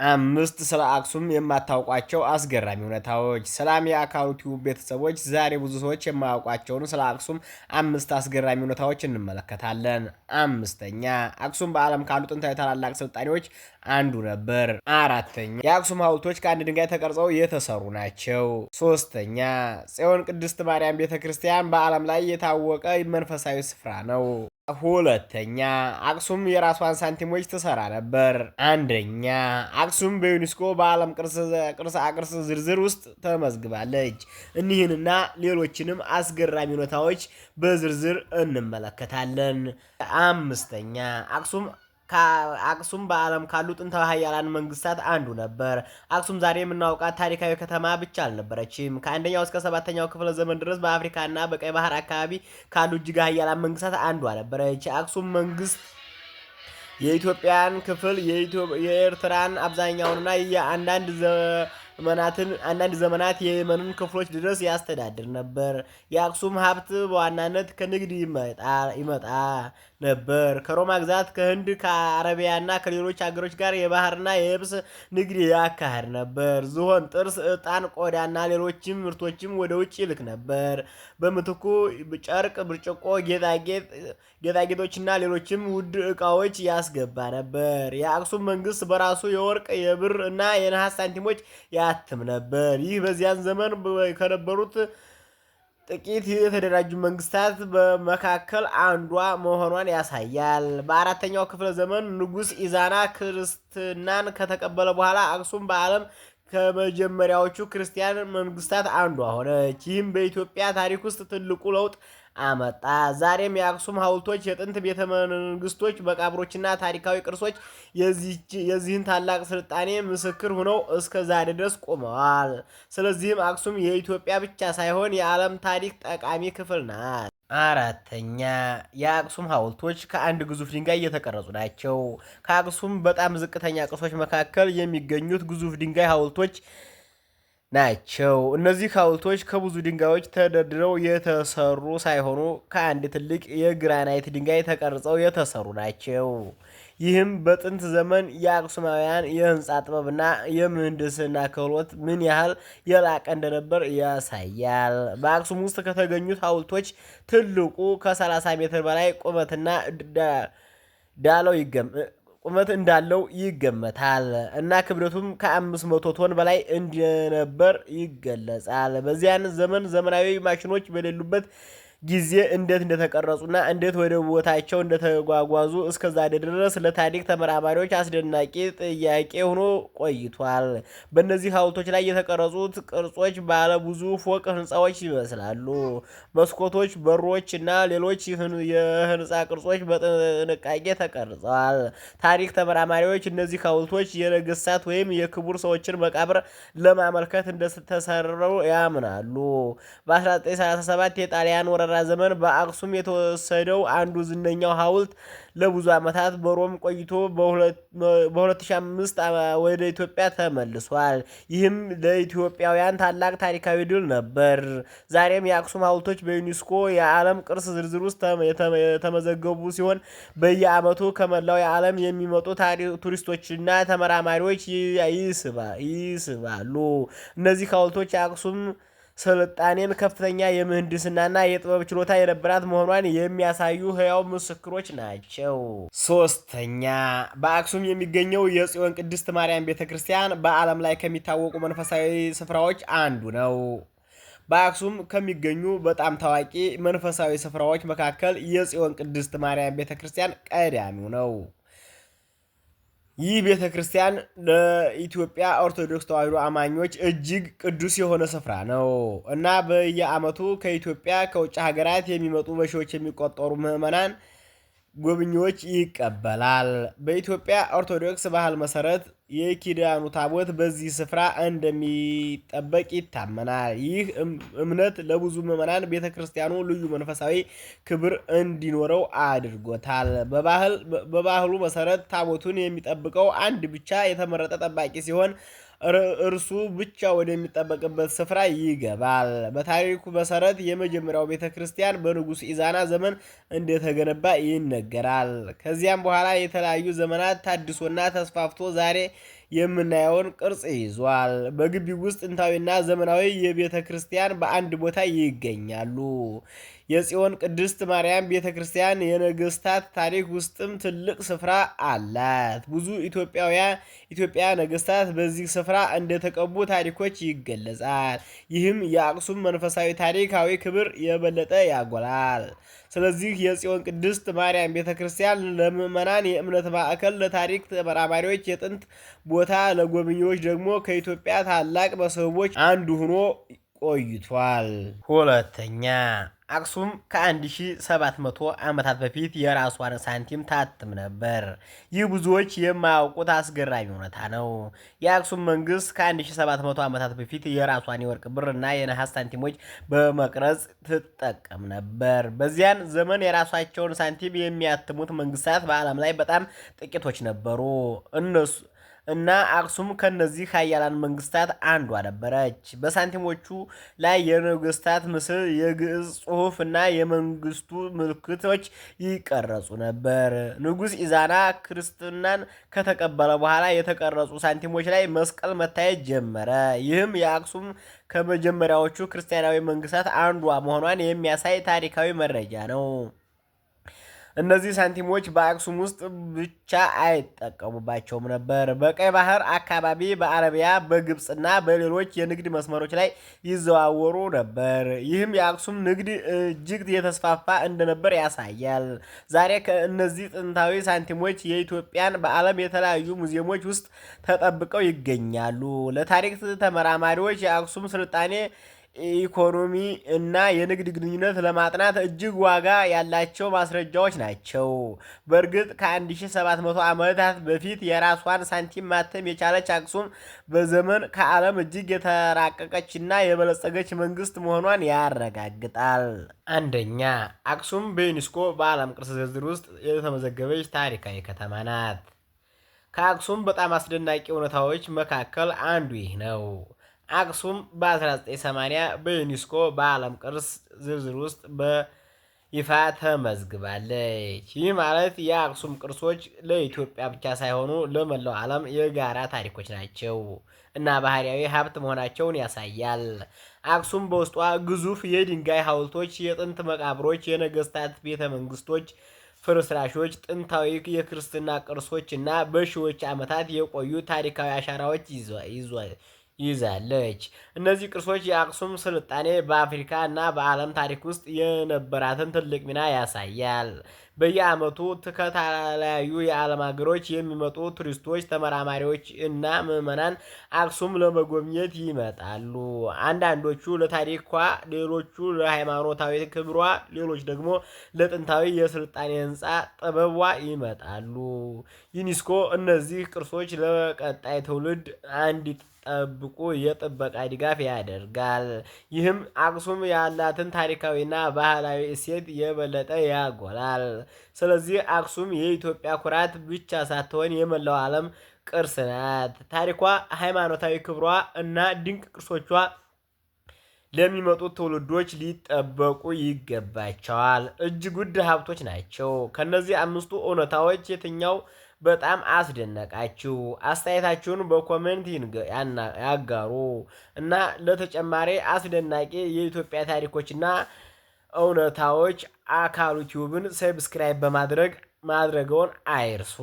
አምስት ስለ አክሱም የማታውቋቸው አስገራሚ እውነታዎች። ሰላም የአካሉ ቲዩብ ቤተሰቦች፣ ዛሬ ብዙ ሰዎች የማያውቋቸውን ስለ አክሱም አምስት አስገራሚ እውነታዎች እንመለከታለን። አምስተኛ፣ አክሱም በዓለም ካሉ ጥንታዊ ታላላቅ ስልጣኔዎች አንዱ ነበር። አራተኛ፣ የአክሱም ሐውልቶች ከአንድ ድንጋይ ተቀርጸው የተሰሩ ናቸው። ሶስተኛ፣ ጽዮን ቅድስት ማርያም ቤተ ክርስቲያን በዓለም ላይ የታወቀ መንፈሳዊ ስፍራ ነው። ሁለተኛ፣ አክሱም የራሷን ሳንቲሞች ትሰራ ነበር። አንደኛ፣ አክሱም በዩኔስኮ በዓለም ቅርሳ ቅርስ ዝርዝር ውስጥ ተመዝግባለች። እኒህንና ሌሎችንም አስገራሚ እውነታዎች በዝርዝር እንመለከታለን። አምስተኛ፣ አክሱም በዓለም ካሉ ጥንታዊ ሀያላን መንግስታት አንዱ ነበር። አክሱም ዛሬ የምናውቃት ታሪካዊ ከተማ ብቻ አልነበረችም። ከአንደኛው እስከ ሰባተኛው ክፍለ ዘመን ድረስ በአፍሪካና በቀይ ባህር አካባቢ ካሉ እጅግ ሀያላን መንግስታት አንዷ ነበረች። አክሱም መንግስት የኢትዮጵያን ክፍል፣ የኤርትራን አብዛኛውንና የአንዳንድ ዘመናትን አንዳንድ ዘመናት የየመንን ክፍሎች ድረስ ያስተዳድር ነበር። የአክሱም ሀብት በዋናነት ከንግድ ይመጣ ነበር። ከሮማ ግዛት፣ ከህንድ፣ ከአረቢያና ከሌሎች ሀገሮች ጋር የባህርና የየብስ ንግድ ያካሂድ ነበር። ዝሆን ጥርስ፣ ዕጣን፣ ቆዳና ሌሎችም ምርቶችም ወደ ውጭ ይልክ ነበር። በምትኩ ጨርቅ፣ ብርጭቆ፣ ጌጣጌጦችና ሌሎችም ውድ ዕቃዎች ያስገባ ነበር። የአክሱም መንግስት በራሱ የወርቅ፣ የብር እና የነሐስ ሳንቲሞች ያትም ነበር። ይህ በዚያን ዘመን ከነበሩት ጥቂት የተደራጁ መንግስታት በመካከል አንዷ መሆኗን ያሳያል። በአራተኛው ክፍለ ዘመን ንጉሥ ኢዛና ክርስትናን ከተቀበለ በኋላ አክሱም በዓለም ከመጀመሪያዎቹ ክርስቲያን መንግስታት አንዷ ሆነች። ይህም በኢትዮጵያ ታሪክ ውስጥ ትልቁ ለውጥ አመጣ። ዛሬም የአክሱም ሐውልቶች፣ የጥንት ቤተ መንግስቶች፣ መቃብሮችና ታሪካዊ ቅርሶች የዚህን ታላቅ ስልጣኔ ምስክር ሆነው እስከ ዛሬ ድረስ ቆመዋል። ስለዚህም አክሱም የኢትዮጵያ ብቻ ሳይሆን የዓለም ታሪክ ጠቃሚ ክፍል ናት። አራተኛ፣ የአክሱም ሐውልቶች ከአንድ ግዙፍ ድንጋይ እየተቀረጹ ናቸው። ከአክሱም በጣም ዝቅተኛ ቅርሶች መካከል የሚገኙት ግዙፍ ድንጋይ ሐውልቶች ናቸው። እነዚህ ሐውልቶች ከብዙ ድንጋዮች ተደርድረው የተሰሩ ሳይሆኑ ከአንድ ትልቅ የግራናይት ድንጋይ ተቀርጸው የተሰሩ ናቸው። ይህም በጥንት ዘመን የአክሱማውያን የህንፃ ጥበብና የምህንድስና ክህሎት ምን ያህል የላቀ እንደነበር ያሳያል። በአክሱም ውስጥ ከተገኙት ሐውልቶች ትልቁ ከ30 ሜትር በላይ ቁመትና ዳለው ቁመት እንዳለው ይገመታል እና ክብደቱም ከ500 ቶን በላይ እንደነበር ይገለጻል። በዚያን ዘመን ዘመናዊ ማሽኖች በሌሉበት ጊዜ እንዴት እንደተቀረጹና እንዴት ወደ ቦታቸው እንደተጓጓዙ እስከዛ ድረስ ለታሪክ ተመራማሪዎች አስደናቂ ጥያቄ ሆኖ ቆይቷል። በእነዚህ ሐውልቶች ላይ የተቀረጹት ቅርጾች ባለ ብዙ ፎቅ ህንፃዎች ይመስላሉ። መስኮቶች፣ በሮች እና ሌሎች የህንፃ ቅርጾች በጥንቃቄ ተቀርጸዋል። ታሪክ ተመራማሪዎች እነዚህ ሐውልቶች የነገስታት ወይም የክቡር ሰዎችን መቃብር ለማመልከት እንደተሰሩ ያምናሉ። በ1937 የጣሊያን ወረራ ዘመን በአክሱም የተወሰደው አንዱ ዝነኛው ሐውልት ለብዙ ዓመታት በሮም ቆይቶ በ2005 ወደ ኢትዮጵያ ተመልሷል። ይህም ለኢትዮጵያውያን ታላቅ ታሪካዊ ድል ነበር። ዛሬም የአክሱም ሐውልቶች በዩኔስኮ የዓለም ቅርስ ዝርዝር ውስጥ የተመዘገቡ ሲሆን በየዓመቱ ከመላው የዓለም የሚመጡ ቱሪስቶችና ተመራማሪዎች ይስባሉ። እነዚህ ሐውልቶች የአክሱም ስልጣኔን ከፍተኛ የምህንድስናና የጥበብ ችሎታ የነበራት መሆኗን የሚያሳዩ ህያው ምስክሮች ናቸው። ሶስተኛ፣ በአክሱም የሚገኘው የጽዮን ቅድስት ማርያም ቤተ ክርስቲያን በዓለም ላይ ከሚታወቁ መንፈሳዊ ስፍራዎች አንዱ ነው። በአክሱም ከሚገኙ በጣም ታዋቂ መንፈሳዊ ስፍራዎች መካከል የጽዮን ቅድስት ማርያም ቤተ ክርስቲያን ቀዳሚው ነው። ይህ ቤተ ክርስቲያን ለኢትዮጵያ ኦርቶዶክስ ተዋሕዶ አማኞች እጅግ ቅዱስ የሆነ ስፍራ ነው እና በየዓመቱ ከኢትዮጵያ፣ ከውጭ ሀገራት የሚመጡ በሺዎች የሚቆጠሩ ምዕመናን ጎብኚዎች ይቀበላል። በኢትዮጵያ ኦርቶዶክስ ባህል መሰረት የኪዳኑ ታቦት በዚህ ስፍራ እንደሚጠበቅ ይታመናል። ይህ እምነት ለብዙ ምዕመናን ቤተ ክርስቲያኑ ልዩ መንፈሳዊ ክብር እንዲኖረው አድርጎታል። በባህሉ መሰረት ታቦቱን የሚጠብቀው አንድ ብቻ የተመረጠ ጠባቂ ሲሆን እርሱ ብቻ ወደሚጠበቅበት ስፍራ ይገባል። በታሪኩ መሰረት የመጀመሪያው ቤተ ክርስቲያን በንጉሥ ኢዛና ዘመን እንደተገነባ ይነገራል። ከዚያም በኋላ የተለያዩ ዘመናት ታድሶና ተስፋፍቶ ዛሬ የምናየውን ቅርጽ ይዟል። በግቢው ውስጥ ጥንታዊና ዘመናዊ የቤተ ክርስቲያን በአንድ ቦታ ይገኛሉ። የጽዮን ቅድስት ማርያም ቤተ ክርስቲያን የነገስታት ታሪክ ውስጥም ትልቅ ስፍራ አላት። ብዙ ኢትዮጵያ ነገስታት በዚህ ስፍራ እንደተቀቡ ታሪኮች ይገለጻል። ይህም የአክሱም መንፈሳዊ ታሪካዊ ክብር የበለጠ ያጎላል። ስለዚህ የጽዮን ቅድስት ማርያም ቤተ ክርስቲያን ለምዕመናን የእምነት ማዕከል፣ ለታሪክ ተመራማሪዎች የጥንት ቦታ፣ ለጎብኚዎች ደግሞ ከኢትዮጵያ ታላቅ መስህቦች አንዱ ሆኖ ቆይቷል። ሁለተኛ፣ አክሱም ከ1700 ዓመታት በፊት የራሷን ሳንቲም ታትም ነበር። ይህ ብዙዎች የማያውቁት አስገራሚ እውነታ ነው። የአክሱም መንግስት ከ1700 ዓመታት በፊት የራሷን የወርቅ ብር እና የነሐስ ሳንቲሞች በመቅረጽ ትጠቀም ነበር። በዚያን ዘመን የራሳቸውን ሳንቲም የሚያትሙት መንግስታት በዓለም ላይ በጣም ጥቂቶች ነበሩ። እነሱ እና አክሱም ከነዚህ ሀያላን መንግስታት አንዷ ነበረች። በሳንቲሞቹ ላይ የነገስታት ምስል፣ የግዕዝ ጽሑፍ እና የመንግስቱ ምልክቶች ይቀረጹ ነበር። ንጉሥ ኢዛና ክርስትናን ከተቀበለ በኋላ የተቀረጹ ሳንቲሞች ላይ መስቀል መታየት ጀመረ። ይህም የአክሱም ከመጀመሪያዎቹ ክርስቲያናዊ መንግስታት አንዷ መሆኗን የሚያሳይ ታሪካዊ መረጃ ነው። እነዚህ ሳንቲሞች በአክሱም ውስጥ ብቻ አይጠቀሙባቸውም ነበር። በቀይ ባህር አካባቢ፣ በአረቢያ፣ በግብፅና በሌሎች የንግድ መስመሮች ላይ ይዘዋወሩ ነበር። ይህም የአክሱም ንግድ እጅግ የተስፋፋ እንደነበር ያሳያል። ዛሬ ከእነዚህ ጥንታዊ ሳንቲሞች የኢትዮጵያን በዓለም የተለያዩ ሙዚየሞች ውስጥ ተጠብቀው ይገኛሉ። ለታሪክ ተመራማሪዎች የአክሱም ስልጣኔ፣ ኢኮኖሚ እና የንግድ ግንኙነት ለማጥናት እጅግ ዋጋ ያላቸው ማስረጃዎች ናቸው። በእርግጥ ከ1700 ዓመታት በፊት የራሷን ሳንቲም ማተም የቻለች አክሱም በዘመን ከዓለም እጅግ የተራቀቀችና የበለጸገች መንግስት መሆኗን ያረጋግጣል። አንደኛ፣ አክሱም በዩኔስኮ በዓለም ቅርስ ዝርዝር ውስጥ የተመዘገበች ታሪካዊ ከተማ ናት። ከአክሱም በጣም አስደናቂ እውነታዎች መካከል አንዱ ይህ ነው። አክሱም በ1980 በዩኔስኮ በዓለም ቅርስ ዝርዝር ውስጥ በይፋ ተመዝግባለች። ይህ ማለት የአክሱም ቅርሶች ለኢትዮጵያ ብቻ ሳይሆኑ ለመላው ዓለም የጋራ ታሪኮች ናቸው እና ባህርያዊ ሀብት መሆናቸውን ያሳያል። አክሱም በውስጧ ግዙፍ የድንጋይ ሐውልቶች፣ የጥንት መቃብሮች፣ የነገስታት ቤተ መንግስቶች ፍርስራሾች፣ ጥንታዊ የክርስትና ቅርሶች እና በሺዎች ዓመታት የቆዩ ታሪካዊ አሻራዎች ይዛለች። እነዚህ ቅርሶች የአክሱም ስልጣኔ በአፍሪካ እና በዓለም ታሪክ ውስጥ የነበራትን ትልቅ ሚና ያሳያል። በየዓመቱ ከተለያዩ የዓለም ሀገሮች የሚመጡ ቱሪስቶች፣ ተመራማሪዎች እና ምዕመናን አክሱም ለመጎብኘት ይመጣሉ። አንዳንዶቹ ለታሪኳ፣ ሌሎቹ ለሃይማኖታዊ ክብሯ፣ ሌሎች ደግሞ ለጥንታዊ የስልጣኔ ህንፃ ጥበቧ ይመጣሉ። ዩኒስኮ እነዚህ ቅርሶች ለቀጣይ ትውልድ እንዲጠብቁ የጥበቃ ድጋፍ ያደርጋል። ይህም አክሱም ያላትን ታሪካዊና ባህላዊ እሴት የበለጠ ያጎላል። ስለዚህ አክሱም የኢትዮጵያ ኩራት ብቻ ሳትሆን የመላው ዓለም ቅርስ ናት። ታሪኳ፣ ሃይማኖታዊ ክብሯ እና ድንቅ ቅርሶቿ ለሚመጡት ትውልዶች ሊጠበቁ ይገባቸዋል። እጅግ ውድ ሀብቶች ናቸው። ከነዚህ አምስቱ እውነታዎች የትኛው በጣም አስደነቃችሁ? አስተያየታችሁን በ comment ያጋሩ እና ለተጨማሪ አስደናቂ የኢትዮጵያ ታሪኮችና እውነታዎች አካሉ ቲዩብን subscribe በማድረግ ማድረገውን አይርሱ።